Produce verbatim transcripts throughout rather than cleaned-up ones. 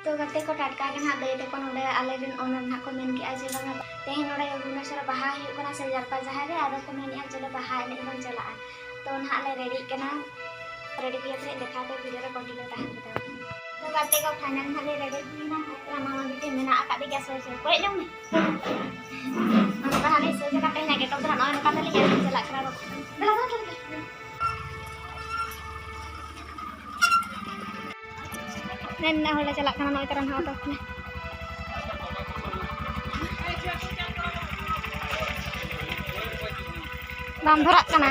ᱛᱚ ᱜᱟᱛᱮ ᱠᱚ, ᱴᱟᱴᱠᱟ ᱜᱮ ᱱᱟᱦᱟᱜ ᱫᱟᱹᱭ ᱛᱟᱠᱚ ᱱᱚᱰᱮ ᱟᱞᱮ ᱨᱮᱱ owner ᱱᱟᱦᱟᱜ ᱠᱚ ᱢᱮᱱ ᱠᱮᱜᱼᱟ ᱡᱮ ᱵᱟᱝᱟ, ᱛᱮᱦᱮᱧ ᱱᱚᱰᱮ ᱵᱷᱩᱵᱽᱱᱮᱥᱚᱨ ᱨᱮ ᱵᱟᱦᱟ ᱦᱩᱭᱩᱜ ᱠᱟᱱᱟ ᱥᱮ ᱡᱟᱨᱯᱟ ᱡᱟᱦᱮᱨ ᱨᱮ, ᱟᱫᱚ ᱠᱚ ᱢᱮᱱᱮᱜᱼᱟ ᱪᱚᱞᱚ ᱵᱟᱦᱟ ᱮᱱᱮᱡ ᱵᱚᱱ ᱪᱟᱞᱟᱜᱼᱟ᱾ ᱛᱚ ᱱᱟᱦᱟᱜ ᱞᱮ ᱨᱮᱰᱤᱜ ᱠᱟᱱᱟ᱾ ᱨᱮᱰᱤ ᱦᱩᱭ ᱠᱟᱛᱮ ᱫᱮᱠᱷᱟᱣ ᱯᱮ, video ᱨᱮ continue ᱛᱟᱦᱮᱱ ᱯᱮ ᱛᱟᱵᱚᱱ᱾ ᱛᱚ ᱜᱟᱛᱮ ᱠᱚ, final ᱱᱟᱦᱟᱜ ᱞᱮ ᱨᱮᱰᱤ ᱦᱩᱭᱱᱟ᱾ ᱱᱟᱣᱟ ᱵᱤᱴᱤ ᱢᱮᱱᱟᱜ ᱟᱠᱟᱫ ᱜᱮᱭᱟ, ᱥᱳᱭ ᱥᱳᱭ ᱠᱚᱭᱚᱜ ᱡᱚᱝ ᱢᱮ᱾ ᱱᱚᱝᱠᱟ ᱱᱟᱦᱟᱜ ᱞᱮ ᱥᱟᱹᱡ ᱟᱠᱟᱱ ᱛᱮᱦᱮᱧᱟᱜ getup ᱫᱚ ᱱᱟᱦᱟᱜ ᱱᱚᱜᱼᱚᱭ ᱱᱚᱝᱠᱟ ᱛᱟᱞᱮ ᱧᱮᱞ ᱪᱟᱞᱟᱜ ᱠᱟᱱᱟ᱾ ᱫᱮᱞᱟ, ᱫᱮᱞᱟ, ᱫᱮᱞᱟ᱾ ᱱᱮ ᱱᱤᱱᱟᱹᱜ ᱦᱚᱲ ᱞᱮ ᱪᱟᱞᱟᱜ ᱠᱟᱱᱟ, ᱱᱚᱜᱼᱚᱭ ᱛᱟᱨᱟ ᱱᱟᱦᱟᱜ auto ᱛᱮ᱾ ᱵᱟᱢ ᱫᱷᱚᱨᱟᱜ ᱠᱟᱱᱟ᱾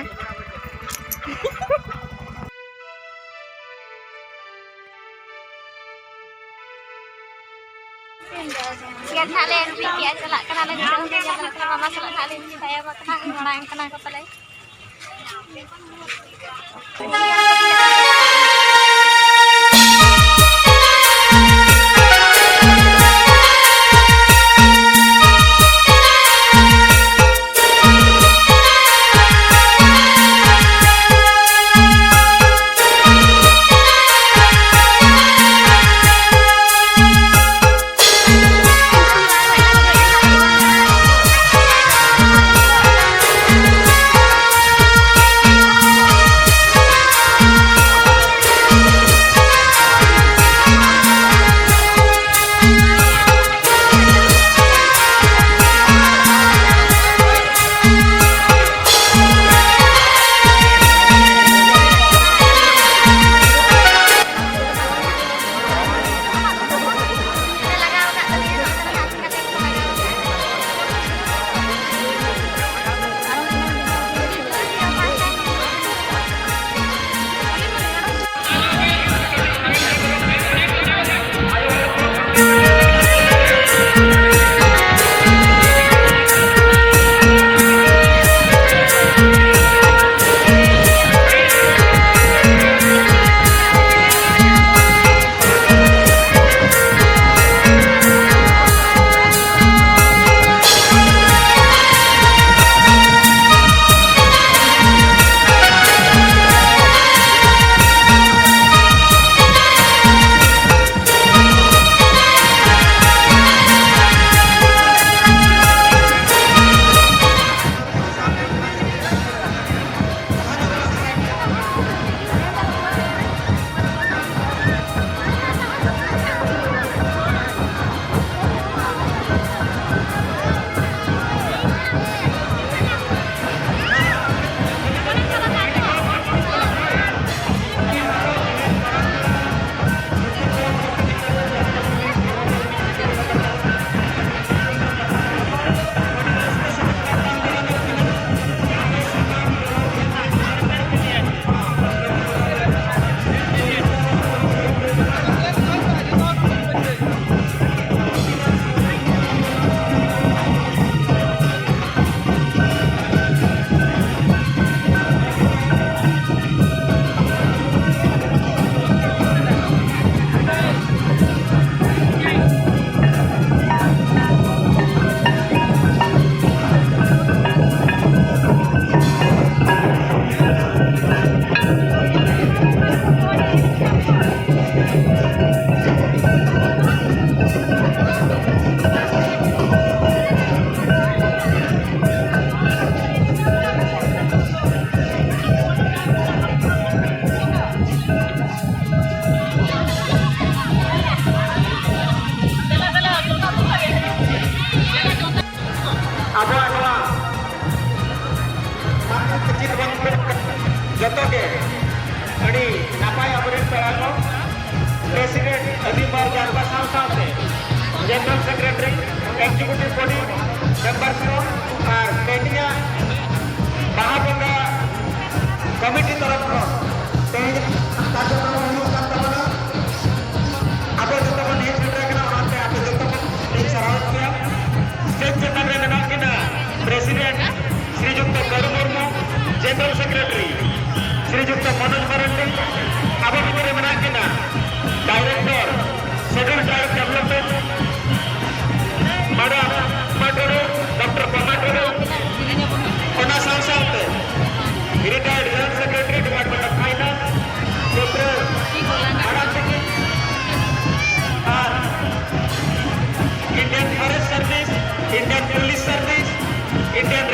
ᱜᱮᱴ ᱱᱟᱦᱟᱜ ᱞᱮ entry ᱠᱮᱜᱼᱟ, ᱪᱟᱞᱟᱜ ᱠᱟᱱᱟᱞᱮ, ᱱᱤᱛᱚᱜ ᱦᱚᱸ ᱞᱮ ᱪᱟᱞᱟᱜ ᱠᱟᱱᱟ, ᱢᱟᱢᱟ ᱥᱟᱞᱟᱜ ᱱᱟᱦᱟᱜ ᱞᱮ ᱛᱟᱭᱚᱢ ᱟᱠᱟᱱᱟ, ᱢᱟᱲᱟᱝ ᱠᱟᱱᱟ ᱠᱚ ᱯᱟᱞᱮ᱾ General Secretary, Executive Body Members ᱠᱚ ᱟᱨ ᱛᱮᱦᱮᱧᱟᱜ ᱵᱟᱦᱟ ᱵᱚᱸᱜᱟ ᱠᱚᱢᱤᱴᱤ ᱛᱚᱨᱚᱯ ᱠᱷᱚᱱ ᱛᱮᱦᱮᱧ ᱠᱟᱨᱡᱚᱠᱨᱚᱢ ᱦᱩᱭᱩᱜ ᱠᱟᱱ ᱛᱟᱵᱚᱱᱟ᱾ ᱟᱵᱚ ᱡᱚᱛᱚ ᱵᱚᱱ ᱦᱮᱡ ᱥᱮᱴᱮᱨ ᱟᱠᱟᱱᱟ, ᱚᱱᱟᱛᱮ ᱟᱯᱮ ᱡᱚᱛᱚ ᱠᱚ ᱞᱤᱧ ᱥᱟᱨᱦᱟᱣᱮᱫ ᱯᱮᱭᱟ᱾ Stage ᱪᱮᱛᱟᱱ ᱨᱮ ᱢᱮᱱᱟᱜ ᱠᱤᱱᱟ President ᱥᱨᱤᱡᱩᱠᱛᱚ Karu Murmu, General Secretary ᱥᱨᱤᱡᱩᱠᱛᱚ Manoj Marandi, ᱟᱵᱚ ᱵᱷᱤᱛᱤᱨ ᱨᱮ ᱢᱮᱱᱟᱜ ᱠᱤᱱᱟ Director Scheduled Tribe Development Madam Pema Turu, Doctor Pema Turu, ᱚᱱᱟ ᱥᱟᱶ ᱥᱟᱶᱛᱮ Retired General Secretary Department of Finance, doctor Marandi, R Indian Forest Service, Indian Police Service, Indian